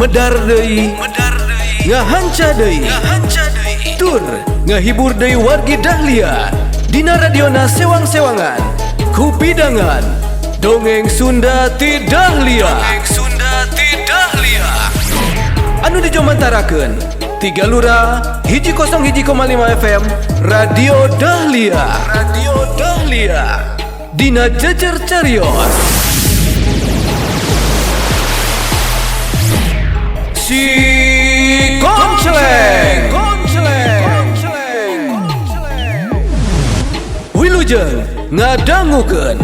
Medar deui, ngahanca deui, tur ngahibur deui wargi Dahlia dina radiona sewang-sewangan kupidangan Dongeng Sunda ti Dahlia. Dongeng Sunda ti Dahlia anu dijomantarakeun Tiga Lura 101,5 FM Radio Dahlia. Radio Dahlia dina Jejer Carios Si Koncleng. Wilujeng ngadangukeun.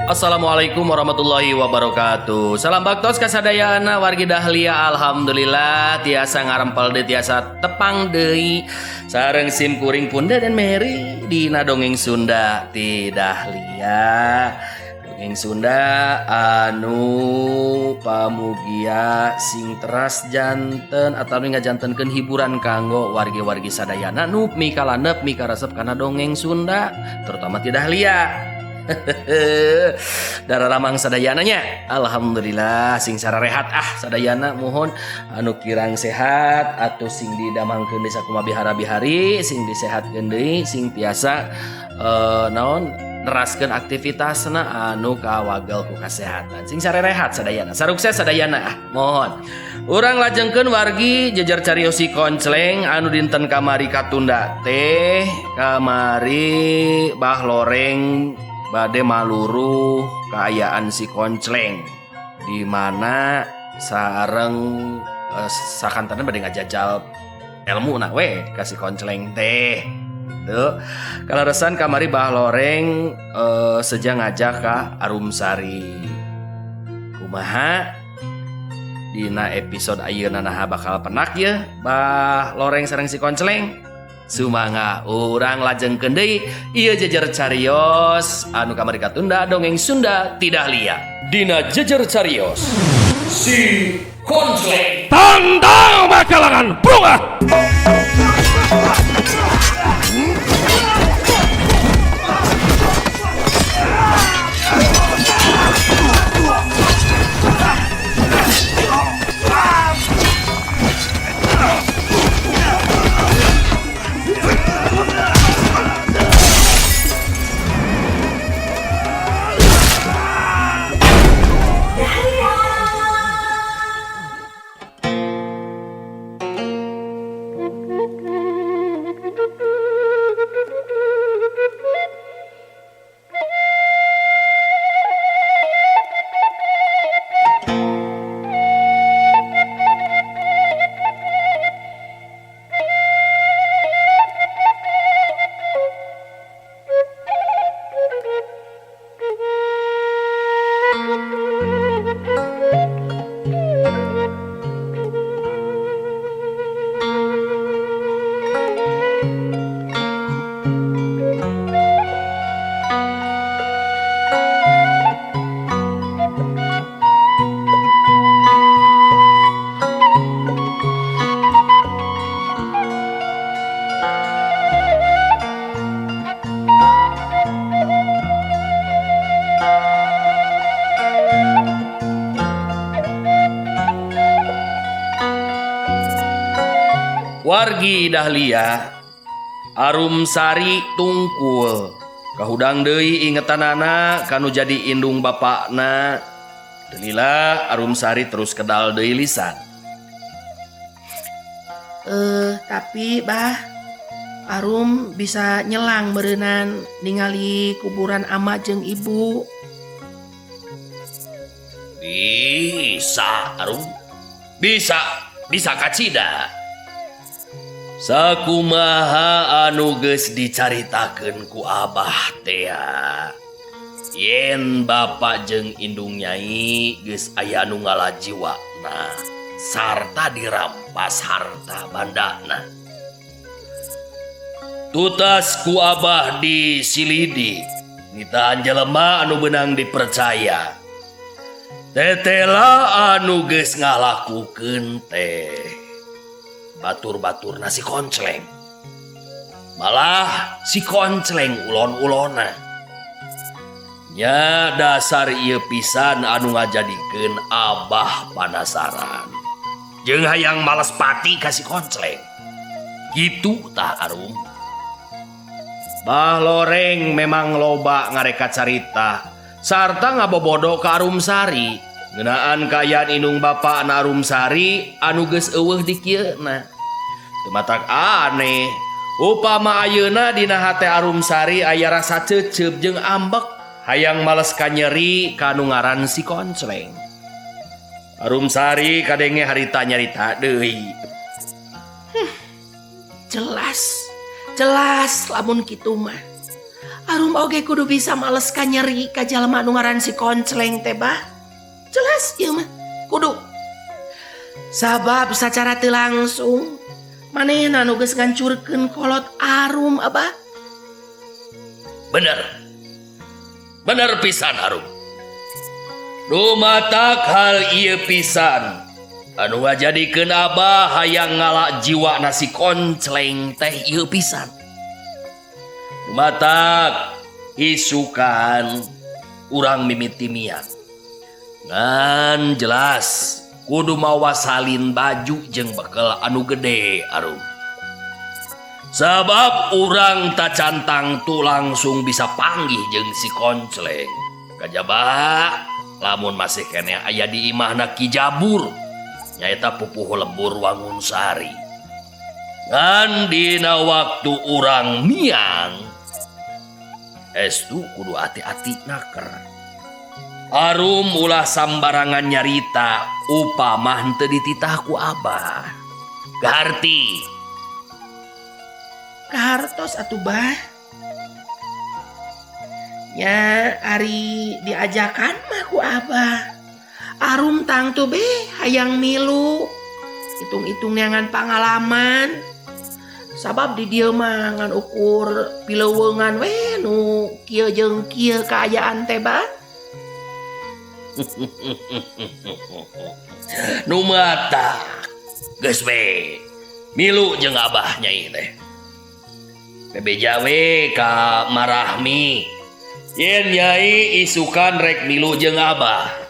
Assalamualaikum warahmatullahi wabarakatuh. Salam baktos kasadayana wargi Dahlia. Alhamdulillah tiasa ngarempel deui, tiasa tepang deui sareng sim kuring Punda dan Mary dina Dongeng Sunda ti Dahlia. Dongeng Sunda anu pamugia sing teras janten atau ngajantenkeun hiburan kanggo wargi-wargi sadayana nu mikalanep mikaresep kana dongeng Sunda terutama ti Dahlia. Darah ramang sadayananya, alhamdulillah sing sararehat ah sadayana, mohon anu kirang sehat atau sing didamangkeun desa kumaha bihara-bihari sing disehatkeun deui sing tiasa naon neraskeun aktivitasna anu kawagel ku kasehatan sing sarerehat sadayana, sarukses sadayana ah mohon. Urang lajengkeun wargi jejer carios si Koncleng anu dinten kamari katunda teh kamari Bah Loreng bade maluruh kaayaan si Koncleng di mana sareng sakantana bade ngajajal ilmu na we ka si Koncleng teh gitu. Kaleresan kamari Bah Loreng seja ngajak ka Arumsari. Kumaha dina episode ayeuna naha bakal penak ye Bah Loreng sareng si Koncleng? Sumangga urang lajengkeun deui ieu jejer carios anu kamari katunda Dongeng Sunda ti Dahlia dina Jejer Carios Si Koncleng. Tandang makalangan bunga. Wargi Dahlia Arumsari tungkul kahudang deui ingetanana kanu jadi indung bapakna. Delila Arumsari terus kedal deui lisan. Tapi bah Arum bisa nyelang meureunan ningali kuburan ama jeung ibu. Bisa Arum. Bisa, bisa kacida. Sakumaha anu geus dicaritakeun ku Abah teh yen bapak jeung indung nyai geus aya nu ngala jiwana sarta dirampas harta bandana. Tutas ku Abah disilidik nitahan jelema anu beunang dipercaya. Tetela anu geus ngalakukeun teh batur-batur nasi koncleng. Malah si koncleng ulon-ulona. Nya dasar ieu pisan anu ngajadikeun Abah panasaran. Jeung hayang males pati ka si koncleng. Gitu tah Arum. Bah Loreng memang loba ngareka carita sarta ngabobodo ka Arum Sari. Ngeunaan kaayaan indung bapa na Arum Sari anu geus eueuh di kieuna. Teu matak aneh, upama ayeuna dina hate Arum Sari aya rasa cecep jeung ambek hayang males kanyeri ka nu ngaran si koncleng. Arum Sari kadenge harita nyarita deui. Jelas, jelas lamun kitu mah. Arum oge kudu bisa males kanyeri ka jalma nu ngaran si koncleng teh bah. Jelas ieu mah kudu. Sabab sacara teu langsung manehna nu geus ngancurkeun kolot Arum Abah. Bener. Bener pisan Arum. Dumatak hal ieu pisan anu ngajadikeun Abah hayang ngala jiwa nasi koncleng teh ieu pisan. Dumatak isukan urang mimiti miang. Ngan jelas kudu mawa salin baju jeung bekel anu gede Arum. Sabab urang tacantang tu langsung bisa panggih jeung si koncleng. Kajaba lamun masih keneh aya di imahna Ki Jabur nyaeta pupuhu lembur Wangun Sari. Ngan dina waktu urang miang estu kudu ati-ati naker. Arum ulah sambarangan nyarita upama henteu dititah ku Abah. Kaharti. Kahartos atuh bah. Nya ari diajakan mah ku Abah. Arum tangtu be hayang milu. Hitung-hitung neangan pangalaman. Sabab di dieu mah ngan ukur pileuweungan we nu kieu jeung kieu kaayaan teh bah. Nu mata geus we milu jeung Abah nyai teh. Bebeja we ka Marahmi yen nyai isukan rek milu jeung Abah.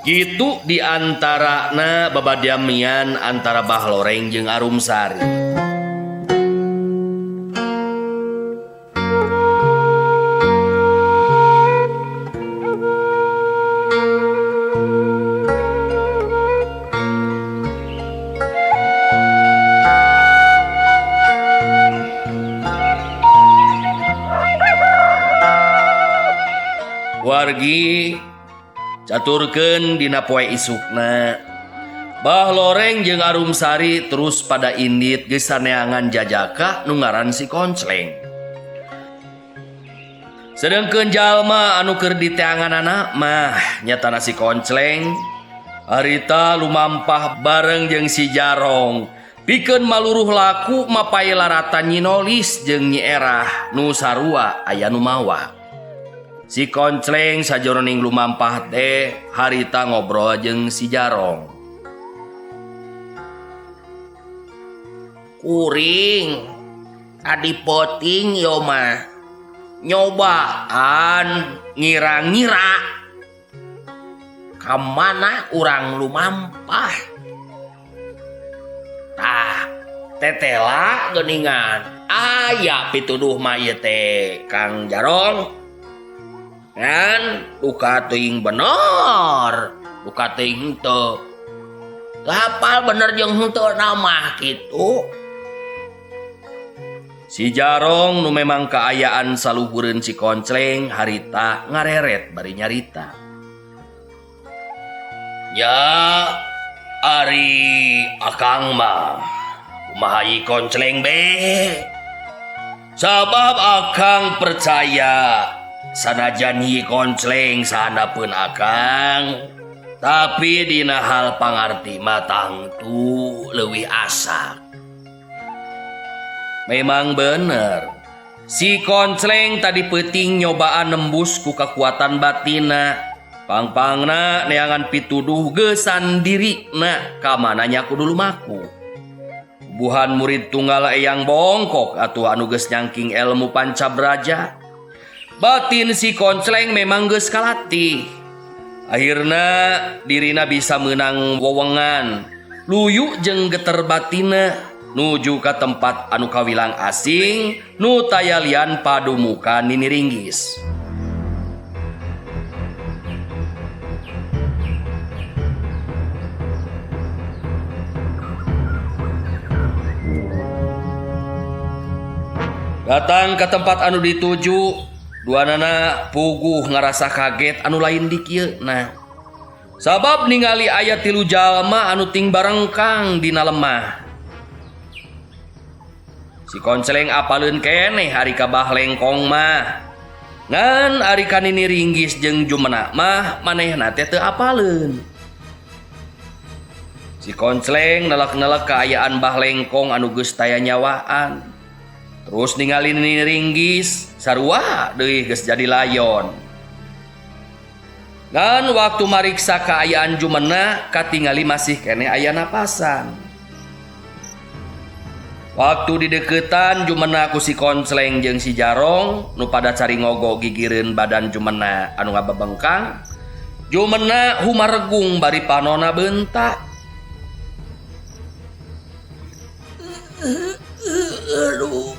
Gitu diantarana babadiamian antara Bah Loreng jeung Arum Sari. Wargi caturkeun dina poe isukna. Bah Loreng jeung Arum Sari terus pada indit geus saneangan jajaka nu ngaran si koncleng. Sedengkeun jalma anu keur diteanganana mah nyatana si koncleng harita lumampah bareng jeung si Jarong pikeun maluruh laku mapay laratan Nyi Nolis jeung Nyi Erah nu sarua aya nu mawa. Si koncleng sajroning lumampah teh harita ngobrol jeung si Jarong. Kuring adi poting yo mah nyobaan ngira-ngira ka mana urang lumampah. Tah tetela geuningan aya pituduh mah ieu teh Kang Jarong. Ngan duka teuing bener, duka teuing henteu. Teu hafal bener jeung henteu mah kitu. Si Jarong nu memang kaayaan saluhureun si koncleng harita ngareret bari nyarita. Nya ari akang mah kumaha Yi Koncleng be. Sabab akang percaya sanajan Yi Koncleng sahandapeun akang, tapi dina hal pangarti mah tangtu leuwih asak. Memang bener, si Koncleng tadi peuting nyobaan nembus ku kekuatan batina. Pangpangna neangan pituduh geusan dirina ka mana nya kudu lumaku. Buhan murid tunggal Eyang Bongkok atuh anu geus nyangking ilmu pancabraja. Batin si Koncleng memang geus kalatih. Akhirna dirina bisa meunang wewengan. Luyu jeung geter batina nuju ka tempat anu kawilang asing nu tayalian padumukan Nini Ringgis. Datang ke tempat anu dituju, duanana puguh ngarasa kaget anu lain di kieu. Nah, sabab ningali aya 3 jalma anu ting barengkang dina lemah. Si Koncleng apaleun keneh ari ka Bah Lengkong mah. Ngan ari ka Nini Ringgis jeung Jumena mah manehna teh teu apaleun. Si Koncleng nelek-nelek kaayaan Bah Lengkong anu geus taya nyawaan. Terus ningali Nini Ringgis sarua deui geus jadi layon. Ngan waktu mariksa kaayaan Jumena katingali masih keneh aya napasan. Waktu dideketan Jumena ku si Koncleng jeung si Jarong nu pada cari ngogo gigireun badan Jumena anu ngabebengkang. Jumena humaregung bari panona bentak. Aduh.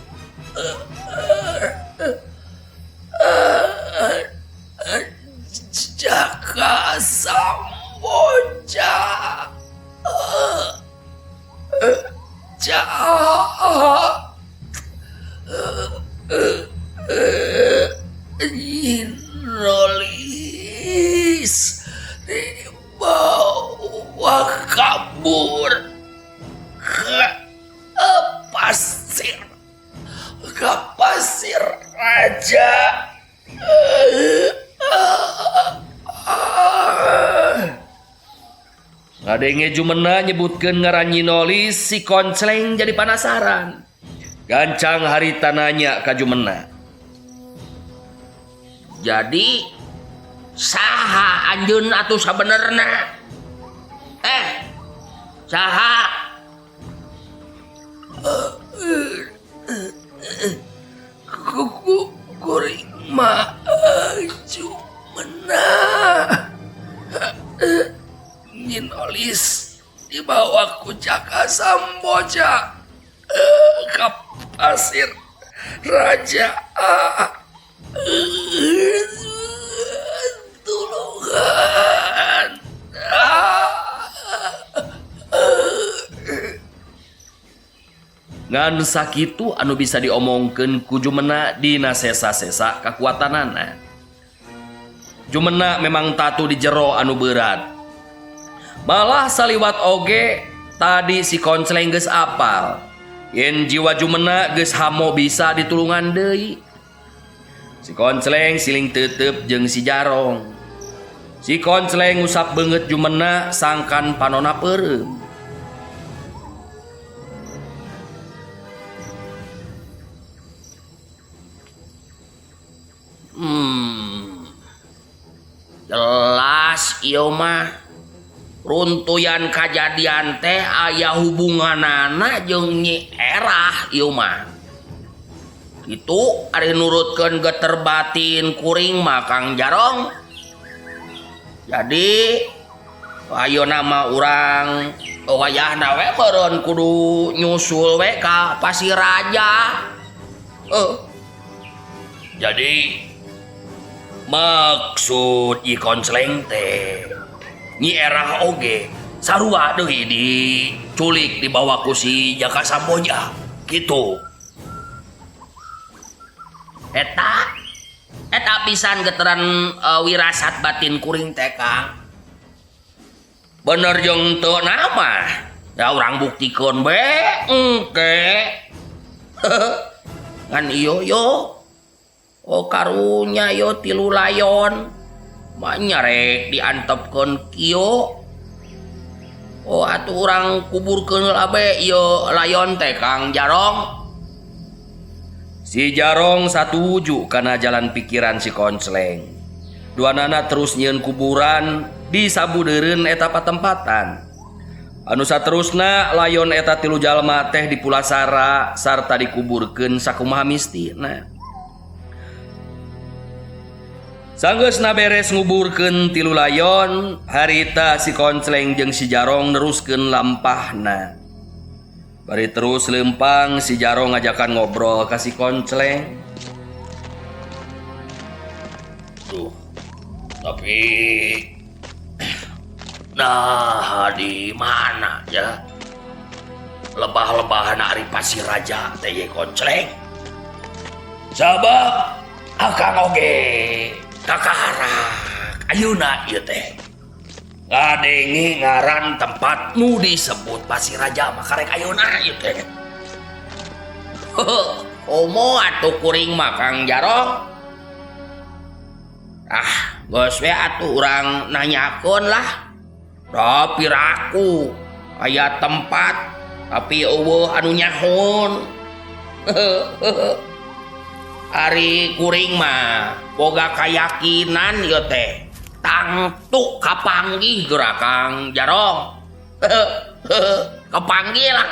Jaka Samboja. Nolis dibawa kabur ke pasir, ke pasir raja. Ngadenge Jumena nyebutkeun ngaran Nyi Nolis, si Koncleng jadi penasaran. Gancang harita nanya ka Jumena. Jadi saha anjeun atuh sabenerna? Saha? Kuku kuring mah Jumena. Nyi Nolis dibawa ku Jaka Samboja ke pasir raja. Tulungan. Ngan sakitu anu bisa diomongkeun ku Jumena dina sesa-sesa kakuatanana. Jumena memang tatu di jero anu berat. Malah saliwat oge tadi si Koncleng geus apal. Yen jiwa Jumena geus hamo bisa ditulungan deui. Si Koncleng siling tetep jeung si Jarong. Si Koncleng ngusap beungeut Jumena sangkan panona peureum. Jelas ieu mah runtuyan kajadian teh aya hubunganana jeung Nyi Erah ieu mah. Kitu ari nurutkeun geter batin kuring mah Kang Jarong. Jadi ayeuna mah urang wayahna we beureun kudu nyusul we ka Pasir Raja. Jadi maksud Nyi Koncleng teh Nyi Erah oge sarua deui diculik dibawa ku si Jaka Samboja gitu. Eta eta pisan geteran wirasat batin kuring teh Kang. Bener jeung teu nama. Da urang buktikeun be engke. Ngan iyo yo. Oh karunya yo tilu layon. Manya rek diantepkeun kieu. Oh atuh urang kuburkeun heula be ieu layon teh Kang Jarong. Si Jarong satuju kana jalan pikiran si Koncleng. Duanana terus nyieun kuburan di sabudeureun eta patempatan. Anu saterusna layon eta tilu jalma teh dipulasara sarta dikuburkeun sakumaha mistina. Sanggeusna beres nguburkeun tilu layon, harita si Koncleng jeung si Jarong neruskeun lampahna. Bari terus lempang si Jarong ngajakan ngobrol ka si Koncleng. Duh, tapi nah di mana ya? Lebah-lebahna ari Pasir Raja teh ye Koncleng. Sabab akang oge kakarak ayeuna ieu teh. Ngadenge ngaran tempat nu disebut Pasir Raja mah karek ayeuna ieu teh. Komo atuh kuring mah Kang Jarong. Ah, geus we atuh urang nanyakeun lah. Da piraku aya tempat tapi eueuh anu nyahoon. Ari kuring mah boga kayakinan ieu teh. Tangtu kapanggih geura Kang Jarong. Kapanggih lah.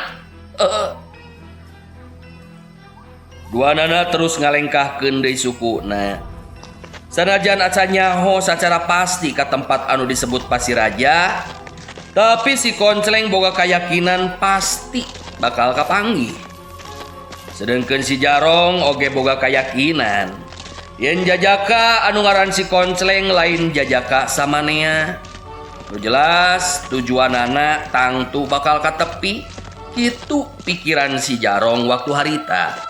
Duanana terus ngalengkahkeun deui sukuna. Sanajan acan nyaho sacara pasti ka tempat anu disebut Pasir Raja, tapi si Koncleng boga kayakinan pasti bakal kapanggih. Sedengkeun si Jarong oge boga kayakinan yen jajaka anu ngaran si Koncleng lain jajaka samanea. Nu jelas tujuanana tangtu bakal katepi, kitu pikiran si Jarong waktu harita.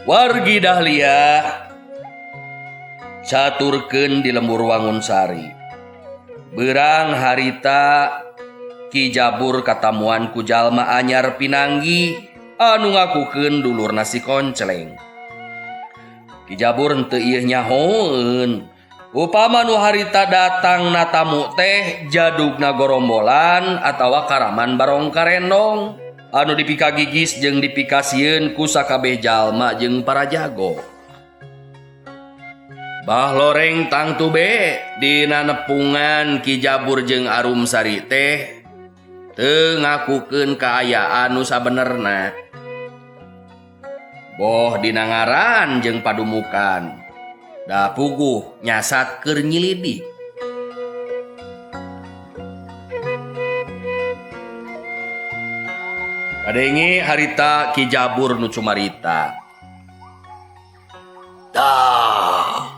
Wargi Dahlia caturkeun di lembur Wangunsari. Beurang harita Ki Jabur katamuan ku jalma anyar pinanggi anu ngakukeun dulurna si Koncleng. Ki Jabur henteu ieu nyahoeun. Upama nu harita datang na tamu teh jadugna gorombolan atawa karaman barong karendong anu dipikagigis jeung dipikasieun ku sakabeh jalma jeung para jago. Bah loreng tangtu be dina nepungan Ki Jabur jeung Arum Sari teh teu ngakukeun kaayaan nu sabenerna. Boh dina ngaran jeung padumukan. Da puguh nyasat keur nyilidik. Kadenge harita Ki Jabur nu cumarita. Tah.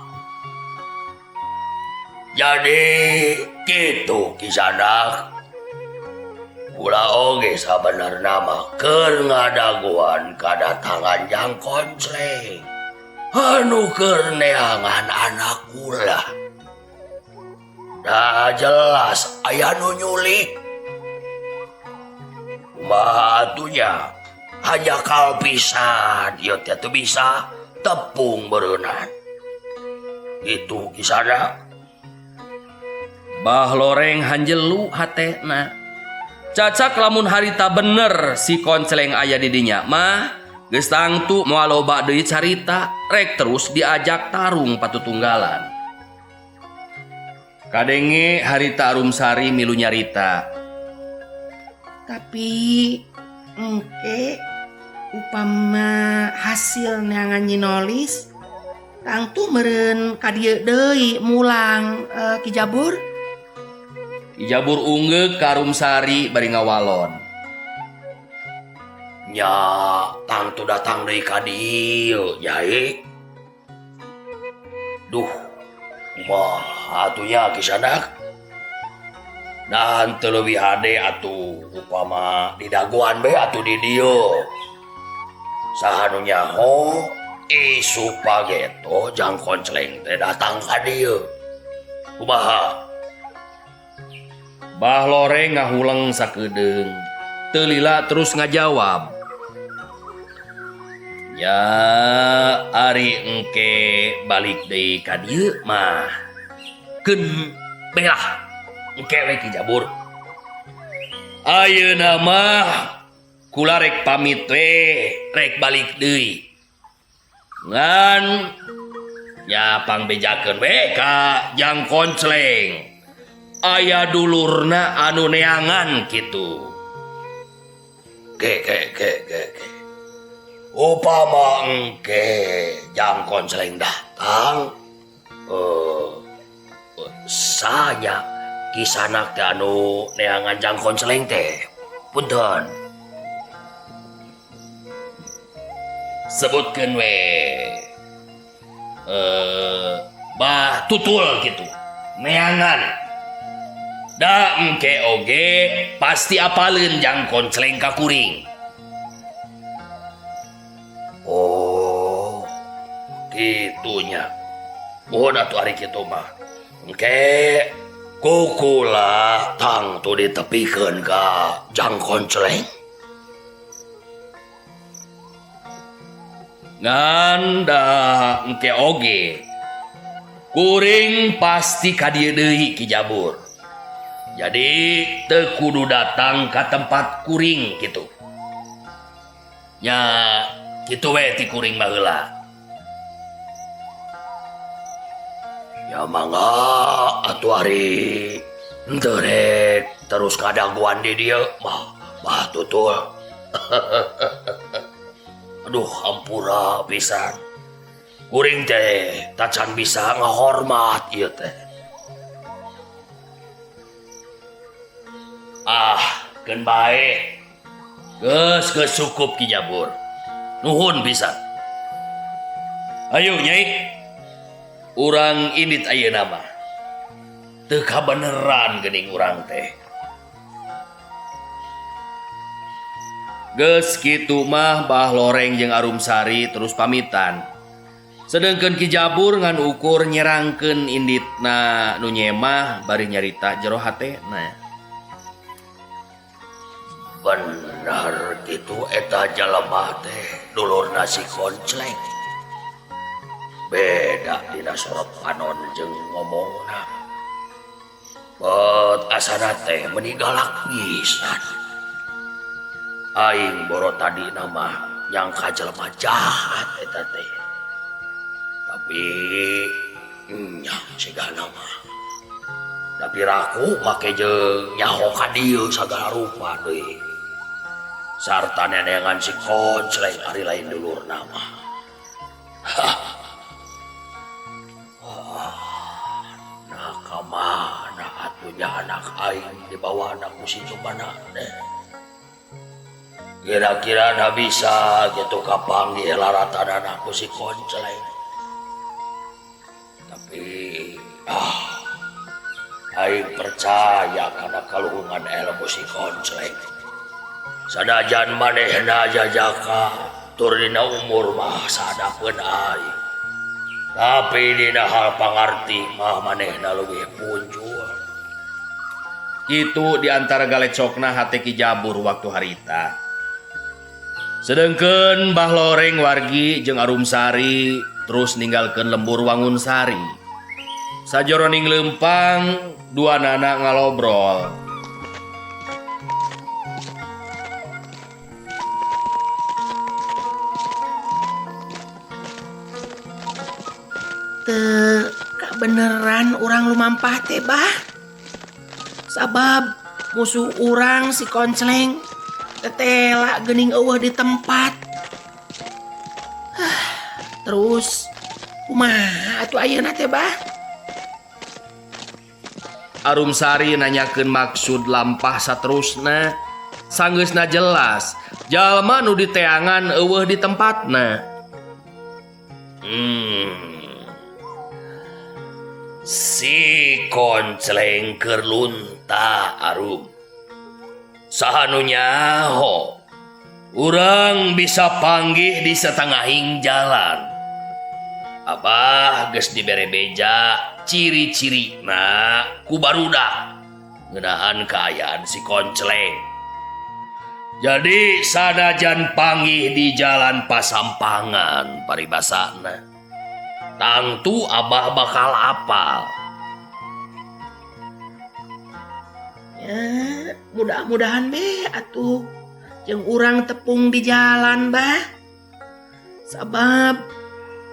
Jadi kitu Kisanak. Kula oge sabenerna mah keur ngadaguan kadatangan Jang Koncleng. Anu keur neangan anak kula. Da jelas aya nu nyulik. Kumaha atunya hanya kal pisan ieu teh teu bisa tepung beureunan. Itu Kisana. Bah loreng hanjelu hatena. Cacak lamun harita bener si Koncleng aya di dinya mah Geus tangtu moal loba deui carita, rek terus diajak tarung patutunggalan. Kadenge harita Arumsari milu nyarita. Tapi engke upama hasil neangan Nyi Nolis tangtu meureun ka dieu deui mulang Ki Jabur. Ki Jabur ungeuk ka Arumsari bari ngawalon. Nya tangtu datang deui ka dieu Nyai. Duh, kumaha atuh nya Kisanak? Dan teu leuwih hade atuh upama didagoan bae atuh di dieu. Saha nu nyaho isuk pageto Jang Koncleng teh datang ka dieu. Kumaha? Bah Loreng ngahuleng sakedeung. Teu lila terus ngajawab. Ya ari engke balik deui ka dieu mah keun belah engke we Ki Jabur. Ayeuna mah kula rek pamit we, rek balik deui. Ngan nya pangbejakeun we ka Jang Koncleng. Aya dulurna anu neangan kitu. Ge ge ge ge ge. Upama engke Jang Koncleng datang, sanya Kisanak teh anu neangan Jang Koncleng teh. Punten. Sebutkeun we. Bah tutul kitu. Neangan. Da engke oge pasti apaleun Jang Koncleng ka kuring. Oh, kitunya. Mohon atuh ari kitu mah. Engke kukula tangtu ditepikeun ka Jang Koncleng. Ngan da engke oge kuring pasti ka dieu deui Ki Jabur. Jadi teu kudu datang ka tempat kuring kitu. Nya kitu we ti kuring baheula. Ya mangga atuh ari henteu rek terus kadaguan di dieu mah bah tutul. Aduh hampura pisan. Kuring teh tacan bisa ngahormat ieu teh. Ah, keun bae. Geus geus cukup Ki Jabur. Nuhun pisan. Ayo Nyai. Urang indit ayeuna mah. Teu kabeneran geuning urang teh. Geus kitu mah Bah Loreng jeung Arumsari terus pamitan. Sedengkeun Ki Jabur ngan ukur nyerangkeun inditna nu nyemah bari nyarita jero hatena. Bener kitu eta jelema teh dulurna si Koncleng. Beda dina sorot panon jeung ngomongna. Bet asana teh meuni galak pisan. Aing boro tadi nama nyangka jelema jahat eta teh. Tapi nya sigana mah. Tapi raku make jeung nyaho ka dieu sagala rupa deui. Sarta neneangan si Koncleng ari lain dulurna mah. Hah. Nah ka mana atuh nya anak aing dibawa anak ku si Cumana teh. Kira-kira na bisa gitu kapanggih laratan anakku si Koncleng. Tapi aing percaya kana kaluhungan ilmu si Koncleng. Sanajan manehna jajaka tur dina umur mah sadapeun aing. Tapi dina hal pangarti mah manehna leuwih punjul. Kitu di antara galecokna hate Ki Jabur waktu harita. Sedengkeun Bah Loreng wargi jeung Arumsari terus ninggalkeun lembur Wangunsari. Sajoroning leumpang dua nana ngalobrol. Teu kabeneran urang lumampah teh bah. Sabab musuh urang si Koncleng tetela geuning eueuh di tempat. Terus kumaha atuh ayeuna teh bah? Arumsari nanyakeun maksud lampah saterusna. Sanggeusna jelas, jalma nu diteangan eueuh di tempatna. Si Koncleng keur lunta Arum. Saha nu nyaho? Urang bisa panggih di setengahing jalan. Abah geus dibere beja ciri-cirina ku barudak ngeunaan kaayaan si Koncleng. Jadi sanajan panggih di jalan pasampangan paribasana, tangtu abah bakal apal. Ya, mudah-mudahan be atuh jeung urang tepung di jalan bah. Sabab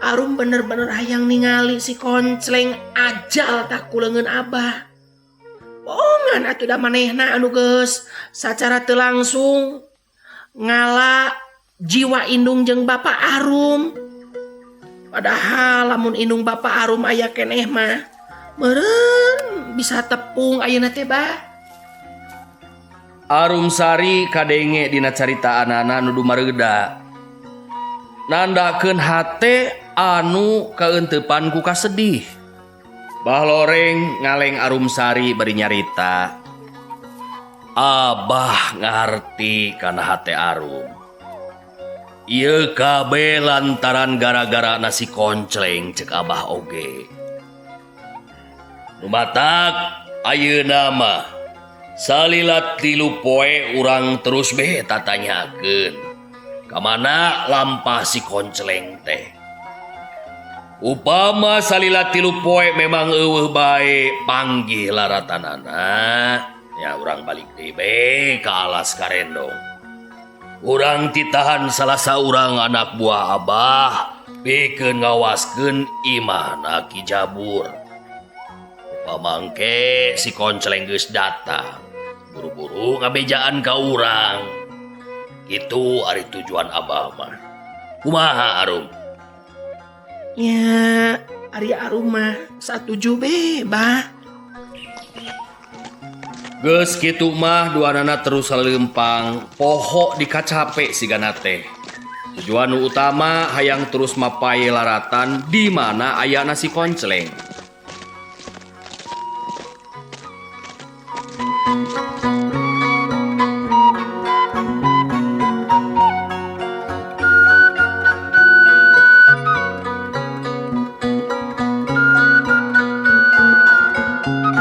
Arum bener-bener hayang ningali si Koncleng ajal tak ku leungeun abah. Bohongan atuh da manehna anu geus sacara teu langsung ngala jiwa indung jeung Bapak Arum. Padahal lamun indung Bapak Arum aya keneh mah meureun bisa tepung ayeuna teh bah. Arumsari kadenge dina carita anana nu dumareuda. Nandakeun hate anu kaeuntepan ku kasedih. Bah Loreng ngaleng Arumsari bari nyarita. Abah ngarti kana hate Arum. Ieu kabeh lantaran gara-gara nasi Koncleng cek abah oge. Nu matak ayeuna mah salila 3 poe urang terus be tatanyakeun. Kamana lampah si Koncleng teh? Upama salila 3 poe memang eueuh bae panggih laratanana, ya urang balik deui be ka alas Karendong. Urang titahan salah saurang anak buah abah pikeun ngawaskeun imahna Ki Jabur. Upama engke si Koncleng geus datang, buru-buru ngabejaan ka urang. Kitu ari tujuan abah mah. Kumaha Arum? Ya, ari Arum mah satuju be, bah. Geus kitu mah duanana terus leumpang, poho dikacape sigana teh. Tujuan nu utama hayang terus mapae laratan di mana ayana si Koncleng.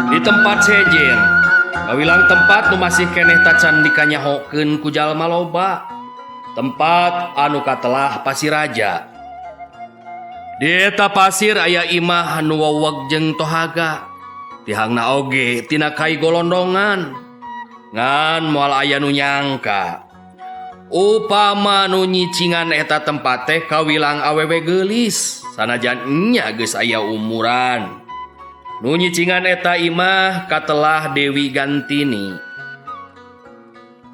Di tempat sejen, kawilang tempat nu masih keneh tacan dikanyahokeun ku jalma loba. Tempat anu katelah pasir raja. Di eta pasir aya imah anu waweg jeung tohaga. Tihangna oge tina kai golondongan. Ngan moal aya nu nyangka. Upama nu nyicingan eta tempat teh kawilang awewe geulis, sanajan nya geus aya umuran. Nu nyicingan eta imah katelah Dewi Gantini.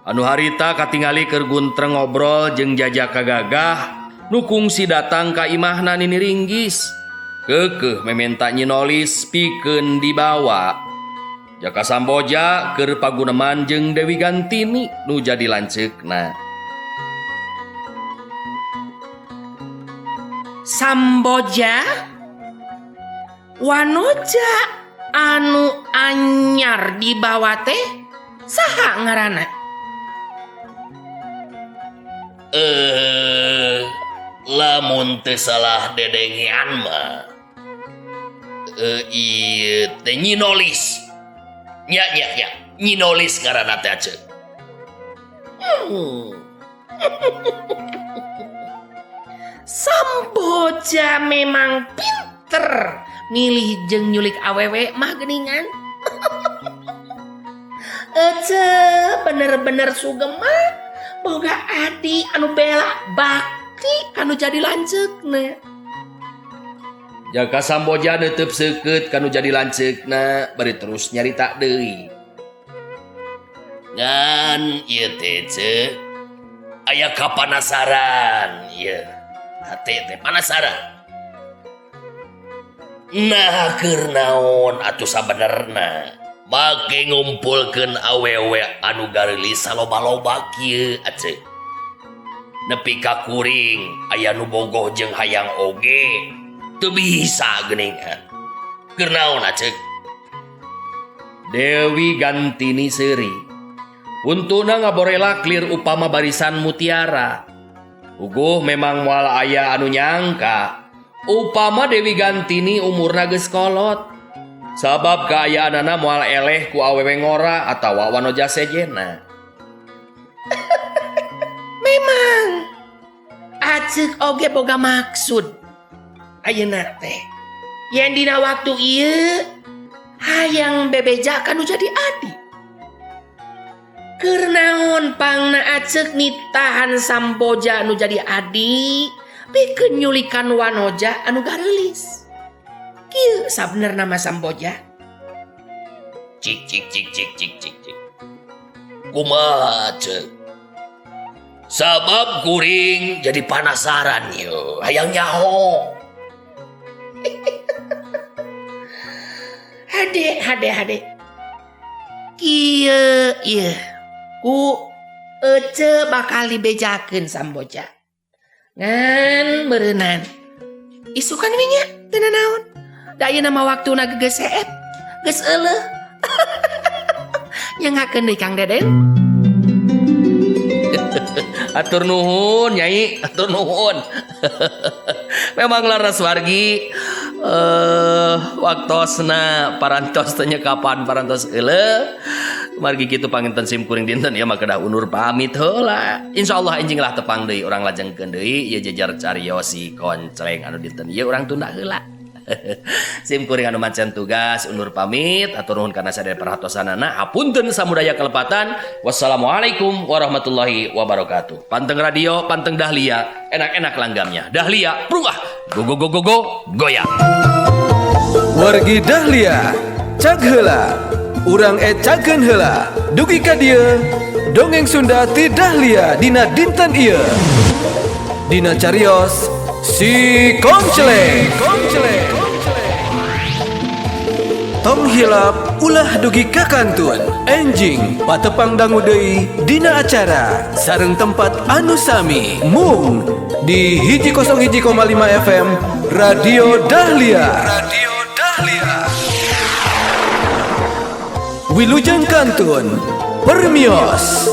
Anu harita katingali keur guntreng ngobrol jeung jajaka gagah nu kungsi datang ka imahna nini ringgis. Keukeuh mementa nyinolis pikeun dibawa. Jaka Samboja keur paguneman jeung Dewi Gantini nu jadi lanceukna. Samboja Wanoja anu anyar dibawa teh saha ngaranna? Lamun teu salah dedengean mah ieu teh Nyinolis. Nya nya nya, Nyinolis ngaranna teh aceuk. Samboja memang pinter milih jeung nyulik awewe mah geuningan. Ece bener-bener sugema boga adi anu bela bakti anu jadi lanceukna. Jaka Samboja neuteub seukeut ka nu jadi lanceukna bari terus nyarita deui. Ngan ieu teh ceuk aya kapanasaran ieu. Hate teh panasaran. Nah keur naon atuh sabenerna make ngumpulkeun awewe anu gareulis saloba-loba kieu aceuk. Nepi ka kuring aya nu bogoh jeung hayang oge teu bisa geuningan. Keur naon aceuk? Dewi Gantini seuri. Untuna ngaborelak lir upama barisan mutiara. Uguh memang moal aya anu nyangka upama Dewi Gantini umurna geus kolot. Sabab kaayaanana moal eleh ku awewe ngora atawa wanoja sejena. Memang aceuk oge boga maksud ayeuna teh. Yen dina waktu ieu hayang bebeja ka nu jadi adi. Keur naon pangna aceuk nitahan Samboja nu jadi adi pikeun nyulikan wanoja anu gareulis. Kieu sabenerna mah Samboja. Cik cik cik cik cik cik cik. Kumaha ceuk? Sabab kuring jadi panasaran yo, hayang nyaho. Hade hade hade. Kieu ieu ku ece bakal dibejakeun Samboja. Ngan beureunan. Isukan we nya teu nanaon. Da ayeuna mah waktuna geus seep, geus euleuh. Nyengakeun deui Kang Deden. Atur nuhun Nyai, atur nuhun. Memang laras wargi waktosna parantos teh kapan parantos euleuh. Margi kitu panginten sim kuring dinten ieu mah kedah undur pamit heula. Insyaallah enjing lah tepang deui urang lajengkeun deui ieu jejer carios si Koncleng anu dinten ieu urang tunda heula. Sim kuring anu macan tugas undur pamit atur nuhun kana sadaya perhatosanana. Hapunten samudaya kelepatan. Wassalamualaikum warahmatullahi wabarakatuh. Panteng radio, panteng Dahlia, enak-enak langgamnya. Dahlia, berubah. Go go go go go, goyang. Wargi Dahlia, cag heula. Urang ecakeun heula. Dugi ka dieu, dongeng Sunda ti Dahlia dina dinten ieu. Dina carios si Koncleng. Tong hilap ulah dugi ka kantun. Enjing patepang dangu deui dina acara sareng tempat anu sami mung di 101,5 FM Radio Dahlia. Radio Dahlia. Wilujeng kantun permios.